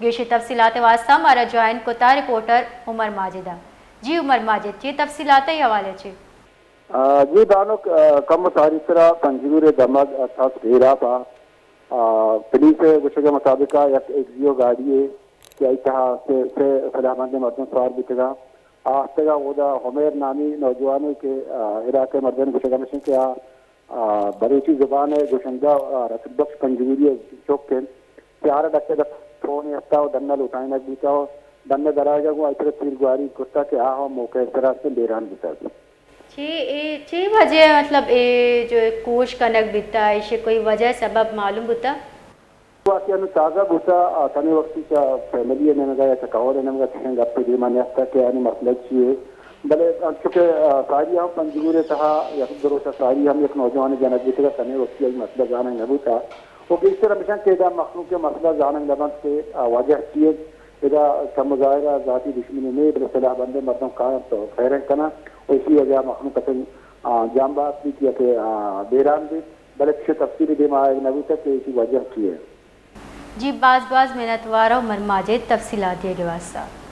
گیشیں تفصیلات ءِ واستہ مارا جوائن کتا رپورٹر عمر ماجد ءَ۔ جی عمر ماجد، چے تفصیلات ءِ حوالے چے؟ آ، جی بانک، آ، کم ساری سرا پنجگور ءِ دمگ، آ، تھس ڈیرہ پہ، آ، پولیس ءِ گوشگ ءِ مطابق یک ایکس یو گاڑی ءَ کہ آئی تہا سے، سے سلاہ بندیں مردم سوار بیتگاں۔ آ آتکگاں اودا حمیر نامی نوجوانے کہ، آ، علاقہ ءِ مردم گوشگ ہمیش انت کہ آ آ، بلوچی زبان ءِ گشندہ، آ، رسول بخش پنجگوری ءِ چک انت کہ آرا ڈکہ ڈکہ فون ءَ اتکا و ڈن ءَ لوٹائینگ بوتا و ڈن ءَ درآیگ ءَ گوں آئی سرا تیرگواری کرتا کہ آ ہم موقع ءِ سرا استیں بیران بوتگ۔ چے، اے چے وجہ ءَ، مطلب، اے جو کوش کنگ بیتا، ایشی کوئی وجہ سبب معلوم بوتا؟ واقعہ انوں تازہ بوتا، آ، تنے وقتی چہ فیملی ءِ نیمگا یا چہ کہول ءِ نیمگا چشیں گپے دیما نیاستا کہ آنی مسئلہ چی اے۔ بلے انچو کہ، آ، ساری ہم پنجگور ءِ تہا یک دو روچ ءَ ساری ہم یک نوجوانے جنگ بیتگ ءَ تنے وقتی آئی مسئلہ زانگ نہ بوتا۔ و گیشتر ہمیشاں کہ ادا مخلوق ءِ مسئلہ زانگ نہ بنت کہ، آ، وجہ چی اے۔ ادا چہ مظاہرہ ذاتی دشمنی نہ، بلے سلاہ بندیں مردم کاینت و فائرنگ کناں و اسی وجہ مخلوق اتنگ، آ، جام بحث بیت یا کہ، آ، بیران بیت۔ بلے چشیں تفصیلی دیما آیگ نہ بوتگ کہ ایشی وجہ چی اے۔ جی، باز باز منتوار عمر ماجد تفصیلات دیگ ءِ واستہ۔